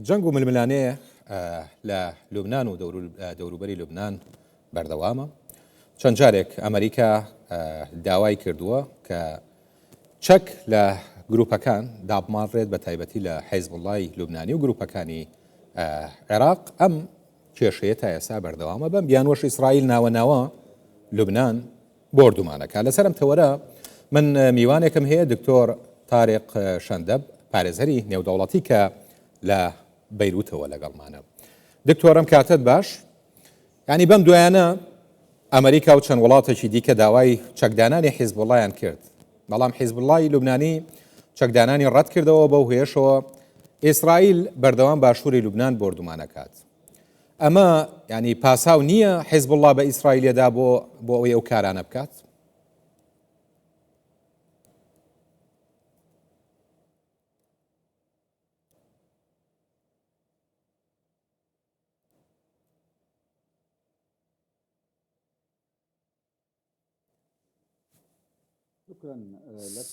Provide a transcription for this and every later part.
جەنگ و ململانێ لە لوبناان و دەوروبەری لوبناان بەردەوامە. چەند جارێک ئەمریکا داوای کردووە کە چەک لە گروپەکان دابماڵرێت بە تایبەتی لە حیزبوڵای لوبنانی و گروپەکانی عێراق ئەم کێشەیە تا ئێستا بەردەوامە بەم بیانوەش ئیسرائیل ناوە ناوە لوبناان بۆردومانەکە لەسەر ئەم تەوەرە من میوانێکم هەیە دکتۆر تارق شەندەب پارێزەری نێودەوڵەتی کە لە بەیروتەوە لەگەڵمانە دکتۆرم کاتت باش ینی بەم دوایانە ئەمریکا و چەند وڵاتێکی دیکە داوای چەکدانانی حیزبوڵایان کرد بەڵام حیزبوڵای لوبنانی چەکدانانی ڕەت کردەوە بەو هێشەوە ئیسرائیل بەردەوام باشووری لوبناان بۆردومانەکات ئەمە یانی پاساو نییە حیزبوڵڵا بە ئیسرائیلەدا بۆ بۆ ئەوەی ئەو کارانە بکات؟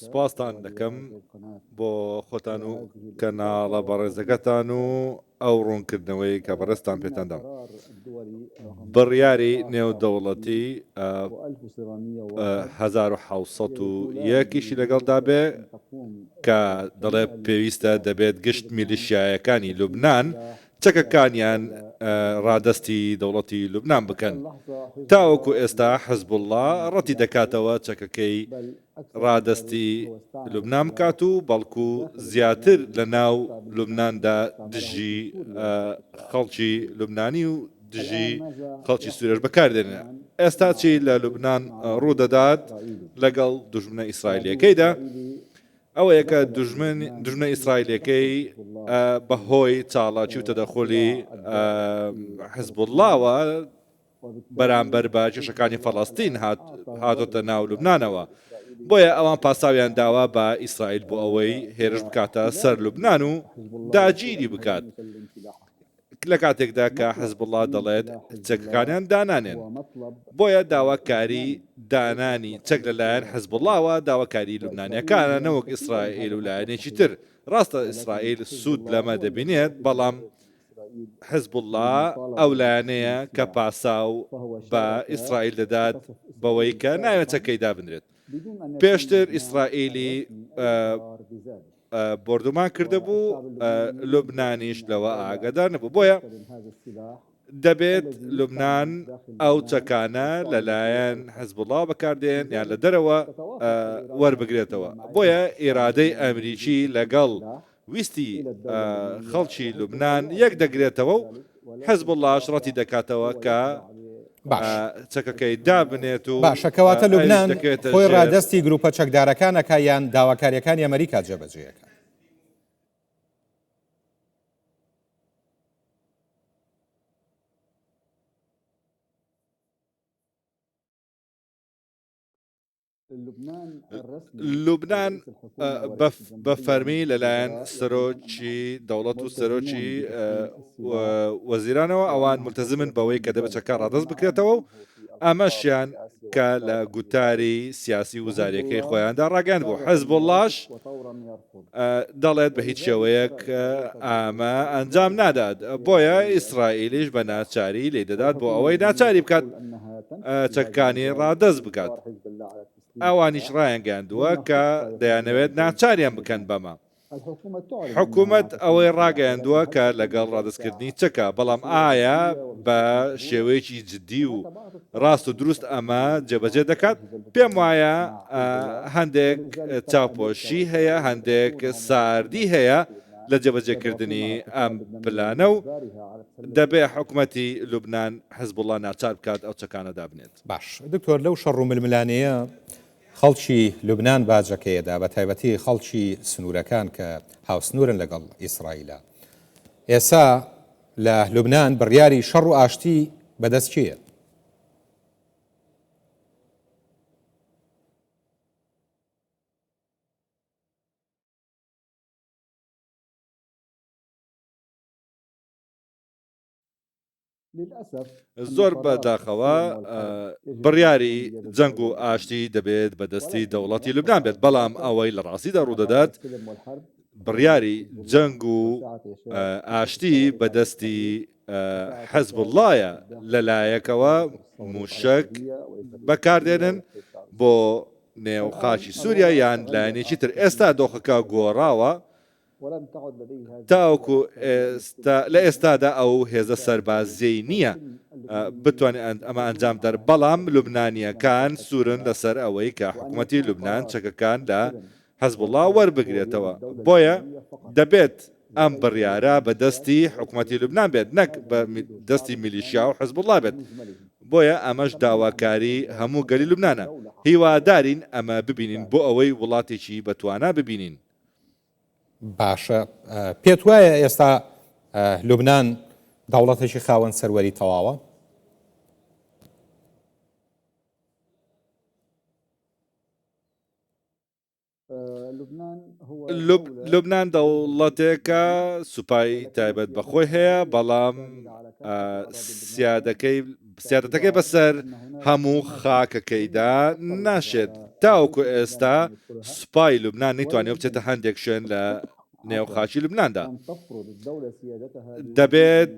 سوپاستان دەکەم بۆ خۆتان و کەناڵە بەڕێزەکەتان و ئەو ڕوونکردنەوەی کە بەڕێزتان پێتان دام. بڕیاری نێودەوڵەتی 1701 یشی لەگەڵدا بێ کە دەڵێ پێویستە دەبێت گشت میلیشیایەکانی لوبنان چەکەکانیان ڕادەستی دەوڵەتی لوبنان بکەن. تاوەکو ئێستا حزبوڵڵا ڕەتی دەکاتەوە چەکەکەی ڕادەستی لوبنان بکات و بەڵکو زیاتر لە ناو لوبناندا دژی خەڵکی لوبنانی و دژی خەڵکی سوورێش بەکاردێنێ. ئێستا چی لە لوبنان ڕوودەدات لەگەڵ دوژمنە ئیسرائیلیەکەیدا؟ ئەوەیە کە دوژمن دوژمنە ئیسرائیلەکەی بەهۆی چاڵاکی و تەدەخولی حزبوڵڵاوە بەرامبەر بە کێشەکانی فەڵەستین هاتۆتە ناو لوبنانەوە. بۆیە ئەوان پاساویان داوە بە ئیسرائیل بۆ ئەوەی هێرش بکاتە سەر لوبنان و داگیری بکات. لە کاتێکدا کە حزبوڵڵا دەڵێت چەکەکانیان دانانێن. بۆیە داواکاری دانانی چەک لەلایەن حزبوڵڵاوە داواکاری لوبنانییەکانە نەوەک ئیسرائیل و لایەنێکی تر. ڕاستە ئیسرائیل سوود لەمە دەبینێت، بەڵام حزبوڵڵا ئەو لایەنەیە کە پاساو بە ئیسرائیل دەدات بەوەی کە ناوێت چەکەی دابنرێت. پێشتر ئیسرائیلی بۆردومان کردبوو، لوبنانیش لەوە ئاگادار نەبوو. بۆیە دەبێت لوبنان ئەو چەکانە لەلایەن حزبوڵڵاوە بەکاردێن یان لە دەرەوە وەربگرێتەوە. بۆیە ئیرادەی ئەمریکی لەگەڵ ویستی خەڵکی لوبنان یەک دەگرێتەوە و حزبوڵڵاش ڕەتی دەکاتەوە کە باش چەکەکەی دابنێت و باشە کەواتە ئەویش لوبنان دەکەوێتە خۆی ژێر ڕادەستی گروپە چەکدارەکان ئەکا یان داواکاریەکانی ئەمریکا جێبەجێ ئەکا؟ لوبنان بە فەرمی لەلایەن سەرۆکی دەوڵەت و سەرۆکی وەزیرانەوە ئەوان ملتەزمن بەوەی کە دەبێت چەکە ڕادەست بکرێتەوە و ئەمەشیان کە لە گوتاری سیاسی وزاریەکەی خۆیاندا ڕاگەیاند بوو حزبوڵڵاش دەڵێت بە هیچ شێوەیەک ئامە ئەنجام نادات بۆیە ئیسرائیلیش بە ناچاری لی دەدات بۆ ئەوەی ناچاری بکات چەکانی ڕادەست بکات ئەوانیش ڕایانگەیاندووە کە دەیانەوێت ناچاریان بکەن بەمە. حکومەت ئەوەی ڕاگەیاندووە کە لەگەڵ ڕادەستکردنی چەکە، بەڵام ئایا بە شێوەیەکی جددی و ڕاست و دروست ئەمە جێبەجێ دەکات؟ پێم وایە هەندێک چاوپۆشی هەیە، هەندێک ساردی هەیە لە جێبەجێکردنی ئەم پلانە و دەبێ حکومەتی لوبنان حزبوڵڵا ناچار بکات ئەو چەکانە دابنێت. باش دکتۆر لەو شەڕ و ململانێیە خەڵکی لوبنان باجەکەیەدا بە تایبەتی خەڵکی سنوورەکان کە هاوسنوورن لەگەڵ ئیسرائیلە. ئێسا لە لوبنان بڕیاری شەڕ و ئاشتی بەدەست کێیە؟ زۆر بە داخەوە بڕیاری جەنگ و ئاشتی دەبێت بە دەستی دەوڵەتی لوبنان بێت، بەڵام ئەوەی لە ڕاستیدا ڕوودەدات. بڕیاری جەنگ و ئاشتی بەدەستی حزبوڵڵایە، لەلایەکەوە مووشەک بەکاردێنن بۆ نێو خاکی سووریا یان لایەنێکی تر، ئێستا دۆخەکە گۆڕاوە، تاوەکو ئێستا لە ئێستادا ئەو هێزە سەربازییەی نییە بتوانێت ئەمە ئەنجام بدات، بەڵام لوبنانییەکان سوورن لەسەر ئەوەی کە حکومەتی لوبنان چەکەکان لە حزبوڵڵا وەربگرێتەوە، بۆیە دەبێت ئەم بڕیارە بە دەستی حکومەتی لوبنان بێت نەک بە دەستی میلیشیا و حزبوڵڵا بێت، بۆیە ئەمەش داواکاری هەموو گەلی لوبنانە، هیوادارین ئەمە ببینین بۆ ئەوەی وڵاتێکی بەتوانا ببینین. باشە پێت وایە ئێستا لوبناان دەوڵەتێکی خاوەن سەروەری تەواوە؟ لوبنان دەوڵەتێکە سوپای تایبەت بە خۆی هەیە، بەڵام سیادەکەی سیادەتەکەی بەسەر هەموو خاکەکەیدا ناشێت. تاوەکو ئێستا سوپای لوبنان نەیتوانیوە بچێتە هەندێک شوێن لە نێو خاکی لوبناندا. دەبێت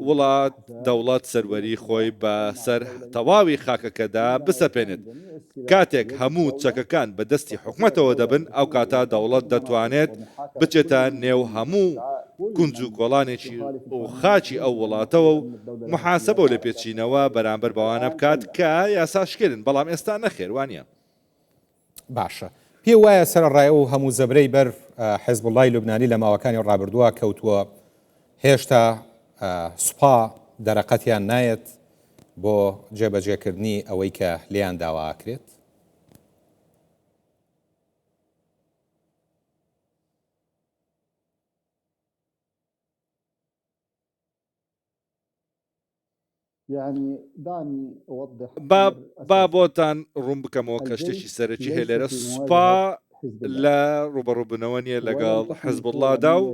وڵات دەوڵەت سەروەری خۆی بە سەر تەواوی خاکەکەدا بسەپێنێت. کاتێک هەموو چەکەکان بە دەستی حکومەتەوە دەبن، ئەو کاتە دەوڵەت دەتوانێت بچێتە نێو هەموو کونج و کۆڵانێکی و خاکی ئەو وڵاتەوە و موحاسەبە و لێپێچینەوە بەرامبەر بەوانە بکات کە یاساشکێنن، بەڵام ئێستا نەخێر وانییە. باشە پێ وایە سەرەڕای ئەو هەموو زەبرەی بەر حێزبوڵای لوبنانی لە ماوەکانی ڕابردووە کەوتووە هێشتا سوپا دەرەقەتیان نایەت بۆ جێبەجێکردنی ئەوەی کە لێیان داوا ئەکرێت؟ با با بۆتان ڕوون بکەمەوە کە شتێکی سەرەکی هەیە لێرە سوپا لە ڕووبەڕووبوونەوە نییە لەگەڵ حزبوڵڵادا و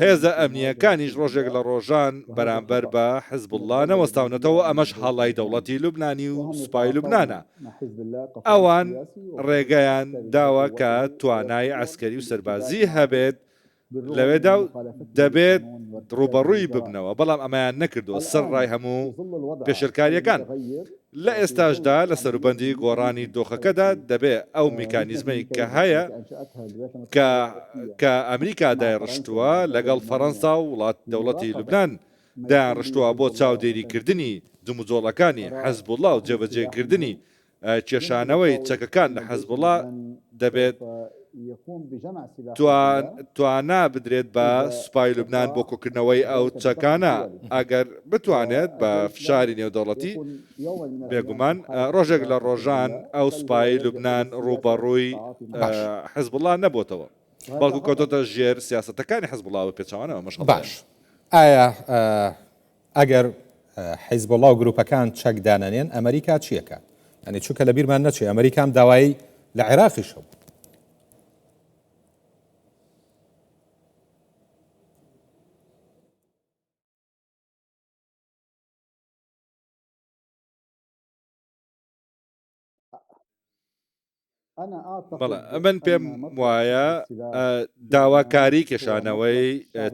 هێزە ئەمنییەکانیش ڕۆژێک لە ڕۆژان بەرامبەر بە حزبوڵڵا نەوەستاونەتەوە ئەمەش هەڵای دەوڵەتی لوبنانی و سوپای لوبنانە ئەوان ڕێگەیان داوە کە توانای عەسکەری و سەربازی هەبێت لەوێدا و دەبێت ڕووبەڕووی ببنەوە، بەڵام ئەمەیان نەکردووە سەرەڕای هەموو پێشێلکارییەکان. لە ئێستاشدا لە سەروبەندی گۆڕانی دۆخەکەدا دەبێ ئەو میکانیزمەی کە هەیە کە کە ئەمریکا دایڕشتووە لەگەڵ فەرەنسا و وڵات دەوڵەتی لوبنان دایانڕشتووە بۆ چاودێریکردنی جموجۆڵەکانی حزبوڵڵا و جێبەجێکردنی کێشانەوەی چەکەکان لە حزبوڵا دەبێت توانا بدرێت بە سوپای لوبنان بۆ کۆکردنەوەی ئەو چەکانە ئەگەر بتوانێت بە فشاری نێودەوڵەتی بێگومان ڕۆژێک لە ڕۆژان ئەو سوپای لوبنان ڕووبەڕووی حزبوڵا نەبووتەوە بەڵکو کەوتۆتە ژێر سیاسەتەکانی حزبوڵا بە پێچەوانەوە ئەمەش هەڵەیە. باش ئایا ئەگەر حیزبوڵا و گروپەکان چەک دانەنێن ئەمریکا چی ئەکات؟ یانی چونکە لە بیرمان نەچێ ئەمریکا ئەم داوایەی لە عێراقیش هەبوو. بەڵێ من پێم وایە داواکاری کێشانەوەی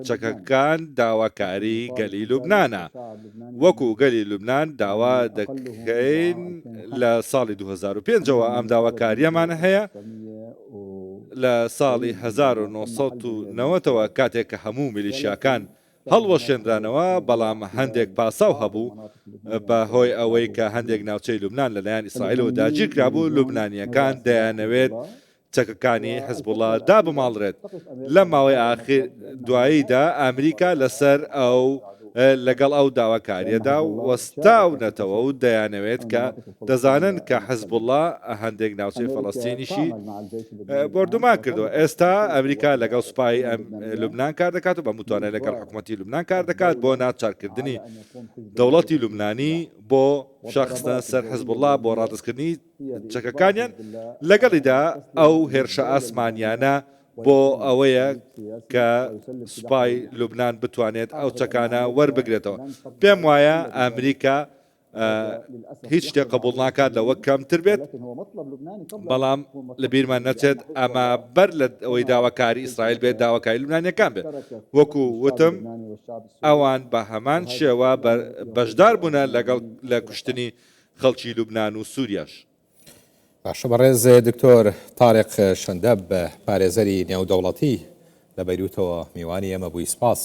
چەکەکان داواکاری گەلی لوبنانە وەکو گەلی لوبناان داوا دەکەین لە ساڵی 2005ەوە ئەم داواکاریەمان هەیە لە ساڵی 1990ەوە کاتێک کە هەموو میلیشیاکان هەڵوەشێنرانەوە، بەڵام هەندێک پاساو هەبوو، بە هۆی ئەوەی کە هەندێک ناوچەی لوبنان لەلایەن ئیسرائیلەوە داگیرکرابوو، لوبنانییەکان دەیانەوێت چەکەکانی حزبوڵا دابماڵرێت. لەم ماوەی ئاخیر دواییدا ئەمریکا لەسەر ئەو لەگەڵ ئەو داواکارییەدا وەستاونەتەوە و دەیانەوێت کە دەزانن کە حزبوڵا هەندێک ناوچەی فەڵەستینیشی بۆردومان کردووە. ئێستا ئەمریکا لەگەڵ سوپای لوبنان کار دەکات و بە متوانای لەگەڵ حکومەتی لوبنان کار دەکات بۆ ناچارکردنی دەوڵەتی لوبنانی بۆ فشار خستنە سەر حزبوڵڵا بۆ ڕادەستکردنی چەکەکانیان، لەگەڵیدا ئەو هێرشە ئاسمانیانە بۆ ئەوەیە کە سوپای لوبنان بتوانێت ئەو چەکانە وەربگرێتەوە. پێم وایە ئەمریکا. هیچ شتێک قبوڵ ناکات لەوە کەمتر بێت، بەڵام لەبیرمان نەچێت ئەمە بەر لە ئەوەی داواکاری ئیسرائیل بێت داواکاری لوبنانیەکان بێت، وەکو وتم ئەوان بە هەمان شێوە بەشدار بوونە لەگەڵ لە کوشتنی خەڵکی لوبنان و سوریاش. باشە بەڕێز دکتۆر تارق شەندەب پارێزەری نێودەوڵەتی لە بەیروتەوە میوانی ئێمە بووی سپاس.